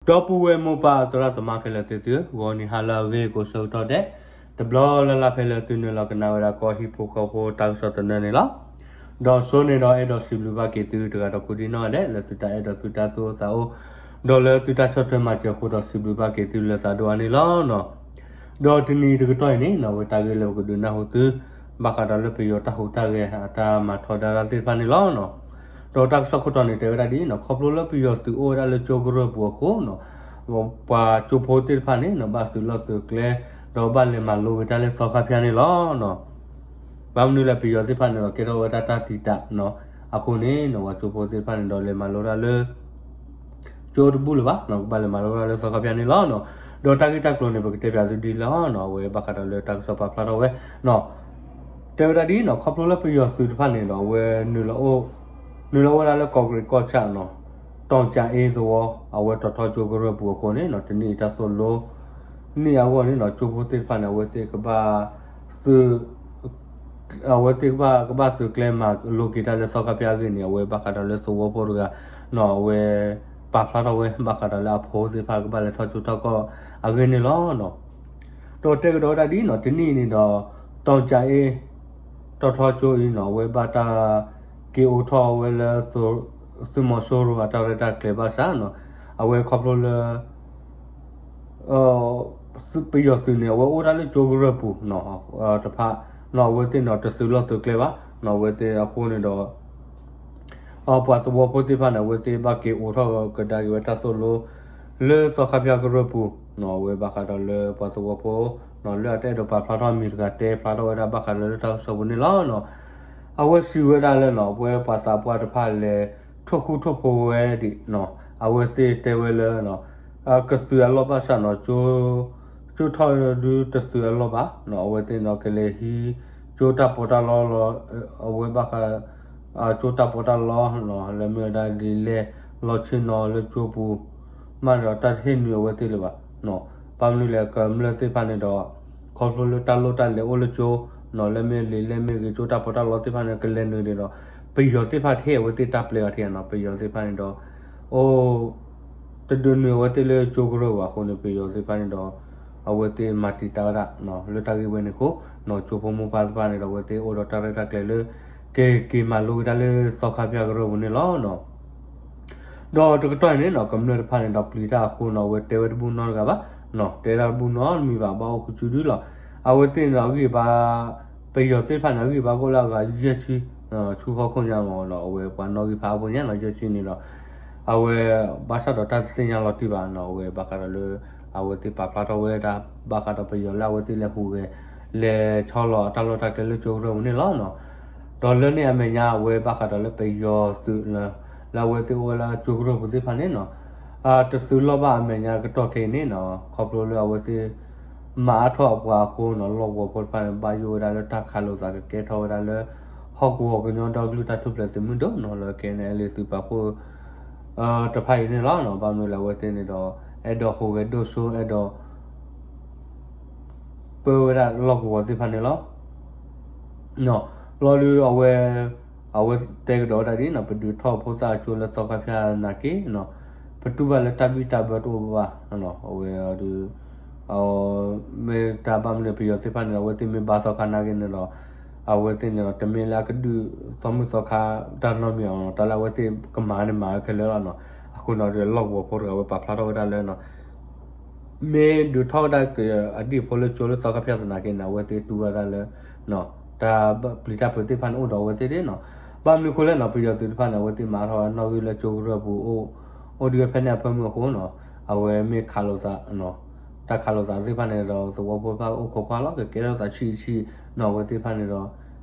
ဒီပုၢ်ဝဲၢ်မိၢ်ပၢ်သရၣ်သမါခဲလၢာ်သ့ၣ်သုဧၢ, ဂီၤနံၤဟါလၢအဂ့ၤကိးဆၢကတီၢ်ဒဲး, တဘျီလၢ်လၢ်ဖဲလၢသုနုာ်လီၤကနၣ်ဝဲဒၣ်ကီၢ်ဟံၣ်ဖိဃီဖိတၢ်ကစီၣ်သနၢၣ်န့ၣ်လီၤ. ဒီးစိန့ၣ်ဒီးအဲၣ်ဒိးစံးဘျုးဘၣ်က့ၤသုတဂၤဒီးကိးဒံနီၢ်ဒဲး လၢသုတၢ်အဲၣ်ဒိးသုတၢ်သူၣ်အိၣ်သးအိၣ်, ဒီးလၢသုတၢ်ဆီၣ်ထွဲမၤစၢၤအဃိဒီးစံးဘျုးဘၣ်က့ၤသုလၢသးဒိၣ်အါန့ၣ်လီၤ. ဒီးတနံၤတကတီၢ်အံၤန့ၣ်နီၢ် အဝဲတၢ်ဂ့ၢ်လၢပကဒုးနၢ်ဟူသု ဘၣ်ဃးဒီးလၢပယီၤတၢ်ဟူးတၢ်ဂဲၤအတၢ်မၤထီဒါတၢ်သ့ၣ်တဖၣ်န့ၣ်လီၤ. ဒီးတၢ်ကစီၣ်ခိၣ်တီန့ၣ် တဲဝဲဒၣ်ဒ်အံၤနီၢ် ခီဖျိလၢပယီၤသုးအိၣ်ဝဲဒၣ်လၢကၠိကရၢၢ်ပူၤအဃိနီၢ် ပှၤကၠိဖိသ့ၣ်တဖၣ်န့ၣ်နီၢ် ဘၣ်သုးလီၢ်သုးကျဲ ဒီးဘၣ်လဲၤမၤလိဝဲဒၣ်လၢသီခါဖၠါန့ၣ်လီၤ. ဘၣ်မနုၤလဲၣ် ပယီၤသ့ၣ်တဖၣ်န့ၣ်ဒီး ကဲထီၣ်ဝဲဒၣ်တၢ်တံာ်တာ်နီၢ် အဃိန့ၣ်နီၢ် ပှၤကၠိဖိသ့ၣ်တဖၣ်န့ၣ်ဒီးလဲၤမၤလိတၢ်လၢ ကၠိတဘူၣ်လၢၤဘၣ်နီၢ် ကဘၣ်လဲၤမၤလိတၢ်လၢသီခါဖၠါန့ၣ်လီၤ. ဒီးတၢ်ဂ့ၢ်တၢ်ကျိၤန့ၣ် ပကတဲပၠးသုဒ်လဲၣ်နီၢ် အဝဲဘၣ်ဃးဒီးလၢတၢ်ကစီၣ်ပာ်ဖျါထီၣ်ဝဲနီၢ် တဲဝဲဒၣ်ဒ်အံၤနီၢ် ခီဖျိလၢပယီၤသုးတဖၣ်န့ၣ်ဒီး အဝဲ နုာ်လီၤဝဲဒၣ်လၢကီးကရံးကီၢ်ဆၣ်နီၢ် တီၣ်ကၠၤအ့သဝီ အဝဲတီၤထီကၠိကရၢၢ်ပူၤအဃိန့ၣ်နီၢ် တနံၣ်အံၤတၢ်သိၣ်လိ နံၣ်အဂီၢ်န့ၣ်နီၢ် ကၠိဖိသ့ၣ်တဖၣ်န့ၣ် အဝဲသ့ၣ်ကဘၣ်သုး အဝဲသ့ၣ်ကဘၣ် ကဘၣ်သုးကျဲမၤလိက့ၤတၢ်လၢသီခါဖၠါအဂ့ၢ်န့ၣ် အဝဲဘၣ်ဃးဒီးလၢသဝီဖိတဂၤနီၢ် အဝဲပာ်ဖျါထီၣ်ဝဲ ဘၣ်ဃးဒီးလၢအဖိသ့ၣ်တဖၣ်ကဘၣ်လဲၤထီၣ်ကၠိထီၣ်ကီၢ်အဂ့ၢ်န့ၣ်လီၤ. ဒီးတဲကဒီးဝဲဒၣ်ဒ်အံၤနီၢ် တနံၣ်အံၤန့ၣ်ဒီး တီၣ်ကၠၤအ့ တီၤထီကၠိအံၤနီၢ် အဝဲဘၣ်တၢ်က့ၤအိးထီၣ်ဝဲလၢ သုးမီၤစိရိၤအတၢ်ရဲၣ်တၢ်ကျဲၤဘၣ်ဆၣ်နီၢ် အဝဲခီဖျိလၢ ပယီၤသုးန့ၣ် အဝဲအိၣ်ဒၣ်လၢကၠိကရၢၢ်ပူၤနီၢ် တဖၣ်နီၢ် အဝဲသ့ၣ်န့ၣ်ဒီးတသုးလီၢ်သုးကျဲဘၣ်နီၢ် အဝဲသ့ၣ်အဃိန့ၣ်ဒီး ပှၤသဝီဖိသ့ၣ်တဖၣ်န့ၣ် အဝဲသ့ၣ်ဘၣ်က့ၤအိးထီၣ်ကဒါက့ၤဝဲတၢ်သိၣ်လိ လၢသီခါဖၠါကရၢၢ်ပူၤနီၢ် အဝဲဘၣ်ဃးဒီးလၢပှၤသဝီဖိနီၢ် လၢအတအဲၣ်ဒိးပာ်ဖျါထီၣ်အမံၤတဂၤတဲဖျါထီၣ်ဝဲဒၣ်ဘၣ်ဃးဒီးလၢတၢ်ကစီၣ်ပူၤန့ၣ်လီၤ. အဝဲစံးဝဲဒၣ်လၢနီၢ် ပဝဲပှၤသးပှၢ်တဖၣ်လဲၤ ထိၣ်ဃူထိၣ်ဖိးဝဲဒံးနီၢ် အဝဲသ့ၣ်တဲဝဲလၢ ကသုးအလီၢ်ဘၣ်ဆၣ်နီၢ် ကၠိထီၣ်ဒုတသုးအလီၢ်ဘၣ်နီၢ် အဝဲသ့ၣ်န့ၣ်ဒီးကလဲၤဟံး ကၠိတၢ်ပီးတၢ်လီလီၤ အဝဲဘၣ်ဃး ကၠိတၢ်ပီးတၢ်လီနီၢ် လၢမ့ၢ်ဝဲဒၣ်လံာ်လဲၢ်လီဆ့ၣ်နီၤလၢကၠိပူၤ မးဒီးတၢ်တဟ့ၣ်နုာ်အဝဲသ့ၣ်လၢၤဘၣ်နီၢ် ဘၣ်မနုၤလဲၣ် ကမျၢၢ်သ့ၣ်တဖၣ်န့ၣ်ဒီး ခီဖျိလၢတၢ်လိၣ်တၢ်လဲၤအိၣ်လၢကၠိနီၢ် လၢမ့ၢ်လံာ်လဲၢ်မ့ၢ်ဂ့ၤ ကၠိတၢ်ပီးတၢ်လီသ့ၣ်တဖၣ်န့ၣ် ကလဲၤနုာ်န့ၣ်ဒီး ပယီၤသ့ၣ်တဖၣ်တဟ့ၣ်အဝဲသ့ၣ်တၢ်ပျဲအီၤထံနီၢ် ပယီၤသ့ၣ်တဖၣ်န့ၣ်ဒီး အိၣ် တဒုးနုာ်အဝဲသ့ၣ်လၢကၠိကရၢၢ်ဘၣ်အဃိန့ၣ် ပယီၤသ့ၣ်တဖၣ်န့ၣ်ဒီး အဝဲသ့ၣ်မၤတံာ်တာ်ဝဲဒၣ် လၢတၢ်ဂ့ၢ်ဝဲန့ၣ်အဃိနီၢ် ကၠိဖိမိၢ်ပၢ်သ့ၣ်တဖၣ်န့ၣ်ဒီး အဝဲသ့ၣ်အိၣ်ဒီးတၢ်ရဲၣ်တၢ်ကျဲၤလၢ ကက့ၤမၤလိက့ၤတၢ်လၢသီခါဖၠါကရၢၢ်ပူၤန့ၣ်လီၤ. ဒီးတကတီၢ်အံၤန့ၣ်နီၢ် ကမျၢၢ်တဖၣ်န့ၣ်ဒီးပျံၤတၢ်အဃိနီၢ် အဝဲတဲဝဲတဘူၣ်နီတဂၤဘၣ်နီၢ် တဲဒၣ်တဘူၣ်နီတမံၤဘၣ် ဘၣ်အိၣ်ကစုဒုလီၤ. အဝဲသ့ၣ်န့ၣ်ဒီးအဂံၢ်ဘါ ပယီၤသ့ၣ်တဖၣ်န့ၣ် အဂံၢ်ဘါကအိၣ်လၢအဂၤယဲၢ်ဆံ ဆူဖီခိၣ်ညါမ့ၢ်နီၢ် အဝဲပှၤနီၣ်ဂံၢ်ဖးအါဖိညါနီၢ် ယဲၢ်ဆံန့ၣ်ဒီး အဝဲ ဘၣ်ဆၣ်ဒီးတၢ်တသ့ၣ်ညါလီၤတံၢ်ဘၣ်နီၢ် အဝဲဘၣ်ဃးဒီးလၢ အဝဲသ့ၣ်ပာ်ဖျါထီၣ်ဝဲဒၣ် ဘၣ်ဃးဒီးပယီၤလၢအဝဲသ့ၣ်လဲၤဟူးဂဲၤ လဲၤဆီလီၤအတၢ်လီၢ်တၢ်ကျဲလၢကၠိကရၢၢ်ပူၤန့ၣ်လီၤ. ဒီးလၢန့ၣ်အမဲာ်ညါအဝဲဘၣ်ဃးဒီးလၢပယီၤသုး လၢအဝဲသ့ၣ်အိၣ်ဝဲလၢကၠိကရၢၢ်ပူၤသ့ၣ်တဖၣ်န့ၣ်နီၢ် တသုးလီၢ်ဘၣ်အမဲာ်ညါကတီၢ်ခဲအံၤန့ၣ်နီၢ် ခီဖျိလၢအဝဲသ့ၣ် မၤအါထီၣ်အပှၤအဃိနီၢ် လီၢ်ကဝီၤဖိတဖၣ်န့ၣ် ဘၣ်ယိၣ်ဝဲဒၣ်လၢတၢ်ခးလိာ်သးကကဲထီၣ်ဝဲဒၣ်လၢ ဟီၣ်ကဝီၤကညီဒီကလုာ်တၢ်ထူၣ်ဖျဲးသုးမုၢ်ဒိၣ်နီၢ် လၢ KNLA သုးပာ်ဖှိၣ် တဖၣ်အံၤန့ၣ်လီၤ. ဘၣ်မနုၤလဲၣ်အဝဲသ့ၣ်န့ၣ်ဒီး အဲၣ်ဒိးဟူးဂဲၤဒိၣ်စိ အဲၣ်ဒိး ပၢဝဲဒၣ်လီၢ်ကဝီၤသ့ၣ်တဖၣ်န့ၣ်လီၤ. လီၤဒုးအဝဲ အဝဲတဲကဒီးဝဲဒၣ်ဒ်နီၢ် ပဒုးထီၣ်ဖိသၣ်အကၠိလၢသီခါဖၠါသနာ်က့နီၢ် ပတူၢ်ဘၣ်လၢတၢ်ဘံၣ်တၢ်ဘၢတအိၣ်ဘၣ်ဘၣ်. အဝဲဒုး မ့ၢ်တၢ်ဘၣ်မနုၤပယီၤသ့ၣ်တဖၣ်န့ၣ်ဒီး အဝဲသ့ၣ်မ့ၢ်ဘါသီခါသနာ်က့န့ၣ်ဒီး အဝဲသ့ၣ်န့ၣ်ဒီး တမ့ၢ်လၢအကဒုးသီမုၢ်သီခါတၢ်နီတမံၤအီၤနီၢ် တၢ်လၢအဝဲသ့ၣ်ကမၤန့ၣ်မၤဝဲခဲလၢာ်လီၤနီၢ်. အဃိန့ၣ်ဒီး လီၢ်ကဝီၤဖိတဂၤဝဲပာ်ဖျါထီၣ်ဝဲဒၣ်လၢ မ့ၢ်ဒုးထီၣ်ဝဲဒၣ်အဒံၣ်ဖိလၢကၠိလၢသီခါဖၠါသနာ်က့န့ၣ် အဝဲသ့ၣ်တူၢ်ဝဲဒၣ်လၢ တၢ်ပျံၤတၢ်ဖုးသ့ၣ်တဖၣ်န့ၣ်အိၣ်ဒီးအဝဲသ့ၣ်ဒ်နီၢ်. ဘၣ်မနုၤအဃိလဲၣ်နီၢ် ပယီၤသုးတဖၣ်န့ၣ် အဝဲသ့ၣ်မၤထီၣ်ဝဲနီၣ်ဂံၢ်လၢကၠိကရၢၢ်ပူၤအိၣ် အိၣ်ဒံးဝဲဖဲန့ၣ်အဖၢမုၢ်အဃိနီၢ် အဝဲမ့ၢ်ခးလိာ်သး တၢ်ခးလိာ်သးသ့ၣ်တဖၣ်န့ၣ်ဒီး သဝီဖိတဖၣ်အိၣ်ခိးကွၢ်လီၤ ကကဲထီၣ်သးဆံးဆံးနီၢ် အဝဲသ့ၣ်တဖၣ်န့ၣ်ဒီး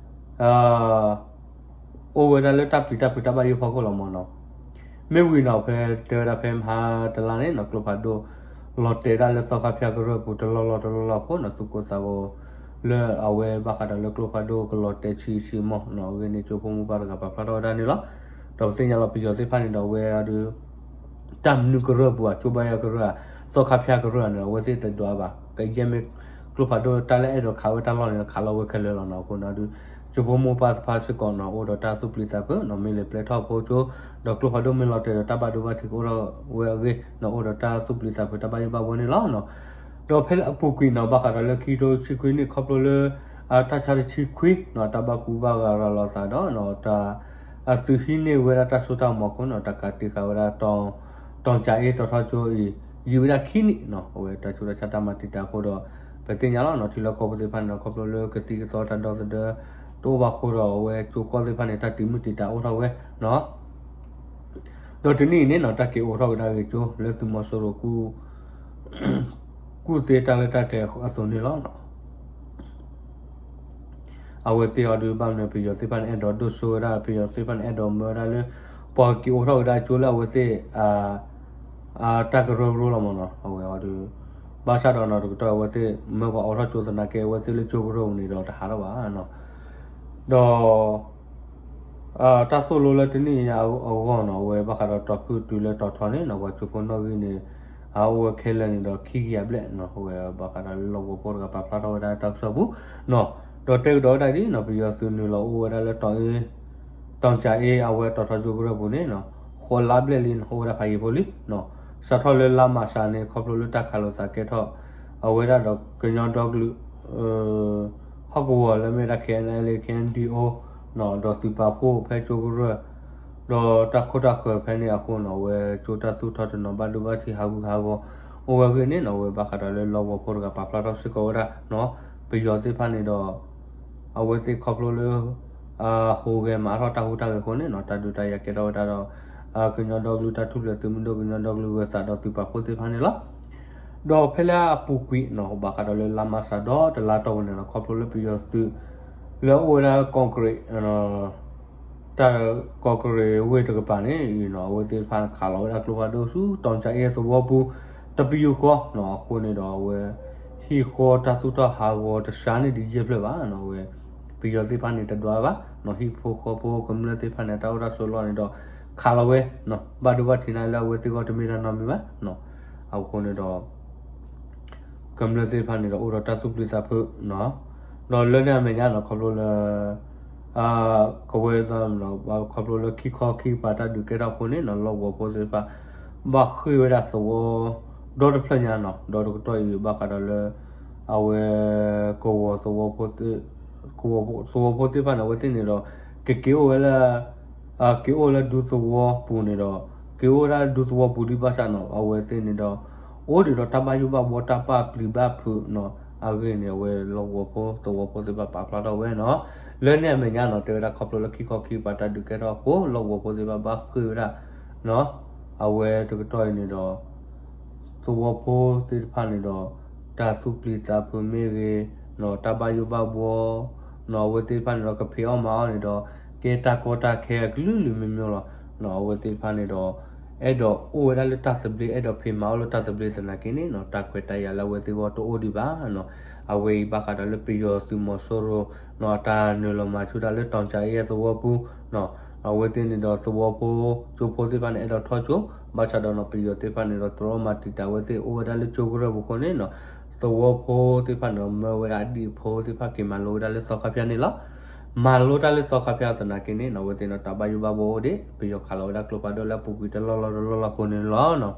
အိၣ်ဝဲဒၣ်လၢတၢ်ပျံၤတၢ်ဖုးတၢ်ဘၣ်ယိၣ်ဖီခိၣ်လီၤမ့ၢ်နီၢ်. မ့ၢ်ဝံၤနီၢ် ဖဲတဲဝဲဒၣ်ဖဲမဟါတလါန့ၣ်နီၢ် ကျိဖးဒိၣ် လီၤတဲာ်ဒၣ်လၢသီခါဖၠါကရၢၢ်ပူၤတလီၢ်လီၢ်တလီၢ်လီၢ်အဃိနီၢ် သုးကိးသးဂီၤ လၢအဝဲဘၣ်ဃးဒီးလၢကျိဖးဒိၣ်ကလီၤတဲာ်ဆံးဆံးမ့ၢ်နီၢ် အဂ့ၢ်န့ၣ်ကၠိဖိမိၢ်ပၢ်တဂၤပာ်ဖျါထီၣ်ဝဲဒၣ်န့ၣ်လီၤ. ဒီးပသ့ၣ်ညါလီၤပယီၤသ့ၣ်တဖၣ်န့ၣ်ဒီးအဝဲဒုး တၢ်မနုၤကရၢၢ်ပူၤ အကၠိဘါယွၤကရၢၢ်ဧါ သီခါဖၠါကရၢၢ်ဧါန့ၣ် အဝဲသ့ၣ်တဒွးဘၣ် ကယဲၢ်မ့ၢ်ကျိဖးဒိၣ်တၢ်လၢအဲၣ်ဒိးခးဝဲတၢ်လီၢ်န့ၣ် ခးလီၤဝဲခဲလၢာ်လီၤနီၢ်. အဃိန့ၣ်ဒုး တဘိမိၢ်ပၢ်သ့ၣ်တဖၣ်စ့ၢ်ကီးန့ၣ် အိၣ်ဒီးတၢ်သူၣ်ပျံၤသးဖုးန့ၣ်, မ့ၢ်လဲၤပျဲထီၣ်ဖိကၠိ, ဒီးကျိဖးဒိၣ်မ့ၢ်လီၤတဲာ်ဒီးတၢ်ဘၣ်ဒိဘၣ်ထံးကအိၣ်ထီၣ်ဝဲအဂ့ၢ်န့ၣ် အိၣ်ဒီးတၢ်သူၣ်ပျံၤသးဖုးတၢ်ဘၣ်ယိၣ်ဘၣ်ဘှီန့ၣ်လီၤ. ဒီးဖဲလၢအပူၤကွံာ်န့ၣ် ဘၣ်ဃးဒီးလၢခံကထိတဆံခွံနံၣ် ခီဖျိလၢ တၢ်ဆါတဆံခွံန့ၣ် တၢ်ဘၣ်ကူဘၣ်ဂာ်ရၤလီၤသးဒီး တၢ် အသုးဟံးန့ၢ်ဝဲဒၣ်တၢ်စိတၢ်ကမီၤအဃိန့ၣ် တၢ်ကးတံာ်ဃာ်ဝဲဒၣ် တီၤကၠၤအ့တီၤထီကၠိအံၤ ယံာ်ဝဲဒၣ်ခံနံၣ်န့ၣ် အဝဲတၢ်ဆူးတၢ်ဆါတၢ်မၤတံာ်တာ်အဃိဒီး ပသ့ၣ်ညါလီၤန့ၣ် ထံလီၢ်ကီၢ်ပူၤသ့ၣ်တဖၣ်န့ၣ်ဒီး ခီဖျိလၢကသံၣ်ကသီတၢ်ဒီသဒၢ တအိၣ်ဘၣ်အဃိဒီး အဝဲကၠိကီၢ်သ့ၣ်တဖၣ်န့ၣ် တၢ်တံာ်မုၢ်တံာ်တာ်အိၣ်ထီၣ်ဝဲန့ၣ် ဒီးတနံၣ်အံၤန့ၣ်န့ၣ် တၢ်က့ၤအိးထီၣ်ကဒါက့ၤကၠိလၢသုးမီၤစိရိၤ ကူၣ်သ့တၢ်ရဲၣ်တၢ်ကျဲၤအသိးန့ၣ်လီၤ. အဝဲသ့ၣ်အီၤဒုးဘၣ်မနုၤ ပယီၤသ့ၣ်တဖၣ်န့ၣ် အဲၣ်ဒိးဒိၣ်စိဝဲဒၣ် ပယီၤသ့ၣ်တဖၣ်န့ၣ် အဲၣ်ဒိးမၢဝဲဒၣ်လၢ ပှၤက့ၤအိးထီၣ်ကဒါကၠိလၢအဝဲသ့ၣ် တၢ်ကရၢကရိလီၤမးန့ၣ် အဝဲအီၤဒုး ဘၣ်ဆၣ်ဒီးန့ၣ် တကတီၢ်အဝဲသ့ၣ်မၢပှၤအိးထီၣ်ကၠိသနာ်က့ အဝဲသ့ၣ်လၢကၠိကရၢပူၤန့ၣ်ဒီးတဟးထီၣ်ဘၣ် ဒီး တၢ်သိၣ်လိလၢတနံၣ်အံၤအဂီၢ်န့ၣ် အဝဲဘၣ်ဃးဒီးတီၤဖုၣ်တုၤလၢတီၤထီန့ၣ် ပှၤကၠိဖိနီၣ်ဂံၢ်န့ၣ် အအိၣ်ဝဲခဲလၢာ်န့ၣ်ဒီးခံကယၤဘျဲၣ်န့ၣ် အဝဲဘၣ်ဃးဒီးလၢလီၢ်ကဝီၤဖိတဂၤပာ်ဖျါထီၣ်ဝဲဒၣ်တၢ်ကစီၣ်ပူၤန့ၣ် ဒီးတဲကဒီးဝဲဒၣ်ဒ်န့ၣ် ပယီၤသုးနုာ်လီၤအိၣ်ဝဲဒၣ်လၢတီၤအ့ တီၤကၠၤအ့ အဝဲတီၤထီကၠိကရၢပူၤန့ၣ် ဃိးလါဘျဲၣ်လံန့ၣ် အိၣ်ဝဲဒၣ်ဖးယံာ်ဖိလံ စးထီၣ်လၢလါမၢ်ၡးန့ၣ် ခီဖျိလၢတၢ်ခးလိာ်သးကဲထီၣ် အဝဲဒၣ်ဒီးကညီဒီကလုာ် ဟီၣ်ကဝီၤလၢမ့ၢ်ဒၣ် ခ့ၣ်အဲၣ်အန်အဲလ်အ့ ခ့ၣ်အဲၣ်အန်ဒံၣ်အိ ဒီးသုးပာ်ဖှိၣ်ဖဲကၠိကရၢ ဒီးတၢ်ခိၣ်တၢ်ဃၢၤဖဲန့ၣ်အဃိန့ၣ် အဝဲကၠိတၢ်သူၣ်ထီၣ်တနီၤဘၣ်ဒိဘၣ်ထံးဟးဂူာ်ဟးဂီၤ အိၣ်ဝဲအဂ့ၢ်န့ၣ် အဝဲဘၣ်ဃးဒီးလၢလီၢ်ကဝီၤဖိတဂၤပာ်ဖျါထီၣ်စ့ၢ်ကီးဝဲဒၣ် ပယီၤသ့ၣ်တဖၣ်န့ၣ်ဒီး အဝဲသ့ၣ်ခီဖျိလၢ ဟူးဂဲၤမၤထီၣ်တၢ်ဟူးတၢ်ဂဲၤအဃိန့ၣ် တၢ်ဒုးတၢ်ယၤကဲထီၣ်ဝဲဒၣ်ဒီး ကညီဒီကလုာ်တၢ်ထူၣ်ဖျဲးသုးမုၢ်ဒိၣ် ကညီဒီကလုာ်ဂၢၤသးဒီးသုးပာ်ဖှိၣ်သ့ၣ်တဖၣ်န့ၣ်လီၤ. ဒီးဖဲလၢအပူၤကွံာ်န့ၣ် ဘၣ်ဃးဒီးလၢလါမၢ်ၡးဒီတလါတီၢ်ပူၤန့ၣ်ဒီး ခီဖျိလၢပယီၤသုး လၢအအိၣ်ဝဲဒၣ်ကီၢ်ကရ့း တၢ်ကီၢ်ကရ့းဝ့ၢ်တကပၤန့ၣ် အဝဲသ့ၣ်တဖၣ်ခးလီၤဝဲဒၣ်ကျိဖးဒိၣ်ဆူ တီၤကၠၤအ့သဝီပူၤ တပယူာ်ဃီ အဃိန့ၣ်ဒီးအဝဲ ဟံၣ်ဃီတၢ်သူၣ်ထီၣ်ဟးဂီၤတစှၤန့ၢ်ဒံးယဲၢ်ဖျၢၣ်ဘၣ် အဝဲ ပယီၤသ့ၣ်တဖၣ်န့ၣ်တဒွးဘၣ် ဟံၣ်ဖိဃီဖိကမျၢၢ်သ့ၣ်တဖၣ်န့ၣ် တၢ်အိၣ်တၢ်ဆိးလီၢ်န့ၣ်ဒီး ခးလီၤဝဲ ဘၣ်ဒိဘၣ်ထံးန့ၣ်လၢအဝဲသ့ၣ်ဂီၢ်တမ့ၢ်တၢ်နီတမံၤဘၣ် အဃိန့ၣ်ဒီး ကမျၢၢ်သ့ၣ်တဖၣ်န့ၣ်ဒီးအိၣ်ဒီးတၢ်သူၣ်ပျံၤသးဖုး ဒီးလၢန့ၣ်အမဲာ်ညါန့ၣ် ခီဖျိလၢ ကဝဲ ခီဖျိလၢခံခီခံကပၤတၢ်ဒုးကဲထီၣ်အဃိန့ၣ် လီၢ်ကဝီၤဖိသ့ၣ်တဖၣ် ဘၣ်ဃ့ၢ်ဝဲဒၣ်သဝီ ဒီတဖျၢၣ်ညါန့ၣ် ဒီးတကတီၢ်အံၤဘၣ်ဃးဒီးလၢ အဝဲ ကဝီၤ သဝီဖိသ့ၣ်တဖၣ်န့ၣ် အဝဲသ့ၣ်န့ၣ်ဒီး ကက့ၤအိၣ်ဝဲလၢ က့ၤအိၣ်လၢဒူသဝီပူၤန့ၣ်ဒီး က့ၤအိၣ်ဝဲဒၣ်ဒူသဝီပူၤဒံးဘၣ်ဆၣ်န့ၣ် အဝဲသ့ၣ်န့ၣ်ဒီး အိၣ်ဒံးဒီးတၢ်ဘၣ်ယိၣ်ဘၣ်ဘှီတၢ်ပာ်ပျံၤဘၣ်ဖုးန့ၣ် အဂ့ၢ်န့ၣ် အဝဲလီၢ်ကဝီၤဖိသဝီဖိသ့ၣ်တဖၣ်ပာ်ဖျါထီၣ်ဝဲန့ၣ် လၢန့ၣ်အမဲာ်ညါန့ၣ် တဲဝဲဒၣ်ခီဖျိလၢခံခီခံကပၤတၢ်ဒုးကဲထီၣ်အဃိ လီၢ်ကဝီၤဖိသ့ၣ်တဖၣ်ဘၣ်ဃ့ၢ်ဝဲဒၣ် အဝဲတကတီၢ်အံၤန့ၣ်ဒီး သဝီဖိသ့ၣ်တဖၣ်န့ၣ်ဒီး တၢ်သူၣ်ပျံၤသးဖုးမ့ၢ်ဂ့ၤ တၢ်ဘၣ်ယိၣ်ဘၣ်ဘှီ အဝဲသ့ၣ်တဖၣ်န့ၣ်ဒီး ကဖံးအီၣ်မၤအီၣ်န့ၣ်ဒီး ကဲတၢ်ကီတၢ်ခဲအကလုာ်လုာ်မ့ၢ်မ့ၢ်လီၤ. အဝဲသ့ၣ်တဖၣ်န့ၣ်ဒီး အဲၣ်ဒိးအိၣ်ဝဲဒၣ်လၢတၢ်သဘျ့ အဲၣ်ဒိးဖံးမၤအီၣ်လၢတၢ်သဘျ့သနာ်က့န့ၣ် တၢ်ခွဲးတၢ်ယာ်လၢအဝဲသ့ၣ်ဂီၢ်တအိၣ်ဒံးဘၣ်. အဝဲအံၤဘၣ်ဃးဒီးလၢပယီၤသုးမီၤစိရိၤ အတၢ်နုာ်လီၤမၤဆူၣ်တၢ်လၢတီၤကၠၤအ့သဝီပူၤ အဝဲသ့ၣ်န့ၣ်ဒီးသဝီဖိ ကၠိဖိသ့ၣ်တဖၣ်န့ၣ် အဲၣ်ဒိးထီၣ်ကၠိ ဘၣ်ဆၣ်ဒီးန့ၣ် ပယီၤသ့ၣ်တဖၣ်န့ၣ်ဒီး တြီမၤတံာ်တာ်ဝဲသ့ၣ် အိၣ်ဝဲဒၣ်လၢကၠိကရၢၢ်ပူၤအဃိန့ၣ် သဝီဖိသ့ၣ်တဖၣ်န့ၣ်ဒီး မၢဝဲဒၣ်အဒံၣ်အဖိသ့ၣ်တဖၣ်က့ၤမၤလိဝဲဒၣ်လၢသီခါဖၠါန့ၣ်လီၤ. မၤလိတၢ်လၢသီခါဖၠါသနာ်က့န့ၣ် အဝဲသ့ၣ်န့ၣ် တၢ်ဘၣ်ယိၣ်ဘၣ်ဘှီအိၣ်ဒံး ပယီၤခးလီၤဝဲဒၣ်ကျိဖးဒိၣ်လၢအပူၤကွံာ်တလီၢ်လီၢ်တလီၢ်လီၢ်အဃိန့ၣ်လီၤ.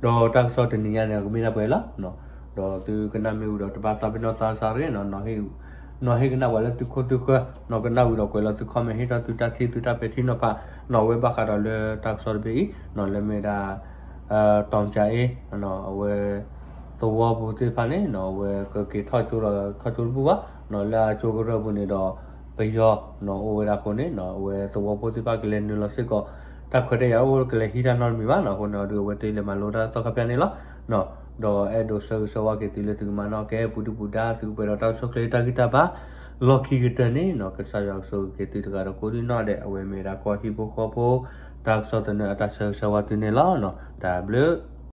ဒီးတၢ်ကစီၣ်တနံၤညါန့ၣ် ကမ့ၢ်ဒၣ်ပှဲၤလီၤ. ဒီးသုကနၣ်မ့ၢ်ဝံၤဒီး တဘၣ်သးပ့ၤနီၣ်သးစၢ်တဂ့ၤန့ၣ် နီၣ်ဟ့ၣ်ကနၣ်ပှၤလၢသုခိၣ်သုဃၢၤ နီၣ်ကနၣ်ဝံၤဒီးကွဲးလီၤသု comment ဟ့ၣ်ထီၣ်သုတၢ်ထံၣ်သုတၢ်ပဲာ်ထံနီၤဖး နီၣ်ဝဲဘၣ်ဃးဒီးလၢတၢ်ကစီၣ်တဘ့ၣ်အံၤ နီၣ်လၢမ့ၢ်ဒၣ် တီၤကၠၤအ့ အဝဲ သဝီပူၤသ့ၣ်တဖၣ်န့ၣ် နီၣ်အဝဲကက့ၤထီၣ်ကၠိဒီးထီၣ်ကၠိတဘူၣ်ဘၣ် နီၣ်လၢအကၠိကရၢၢ်ပူၤန့ၣ်ဒီး ပယီၤ နီၣ်အိၣ်ဝဲဒၣ်အဃိန့ၣ် နီၣ်အဝဲသဝီဖိသ့ၣ်တဖၣ်ကလဲၤနုာ်လီၤစ့ၢ်ကီး တၢ်ခွဲးတၢ်ယာ်အိၣ်ကလဲၤဟံးတၢ်နီတမံၤဘၣ် နီၣ်အဃိန့ၣ် အဒုးအဝဲသ့ၣ်လဲၤမၤလိတၢ်လၢသီခါဖၠါန့ၣ်လီၤ. ဒီးအဲၣ်ဒိးဆၢဂ့ၤဆၢဝါက့ၤသုလၢသုကမၤနီၣ်ကဲပူၤဒုၣ်ပူၤဒါ သုကပှဲၤဒီးတၢ်ကစီၣ်ချ့တၢ်ဂံၢ်တၢ်ဘါ လီၢ်ခံကတၢၢ်န့ၣ် နီၣ်ကစၢ်ယွၤကဆိၣ်ဂ့ၤက့ၤသုတဂၤဒီးကိးဒံနီၢ်ဒဲး အဝဲမ့ၢ်ဒၣ်ကီၢ်ဟံၣ်ဖိဃီဖိ တၢ်ကစီၣ်သနၢၣ်အတၢ်ဆၢဂ့ၤဆၢဝါသုန့ၣ်လီၤ. တၢ်ဘျုး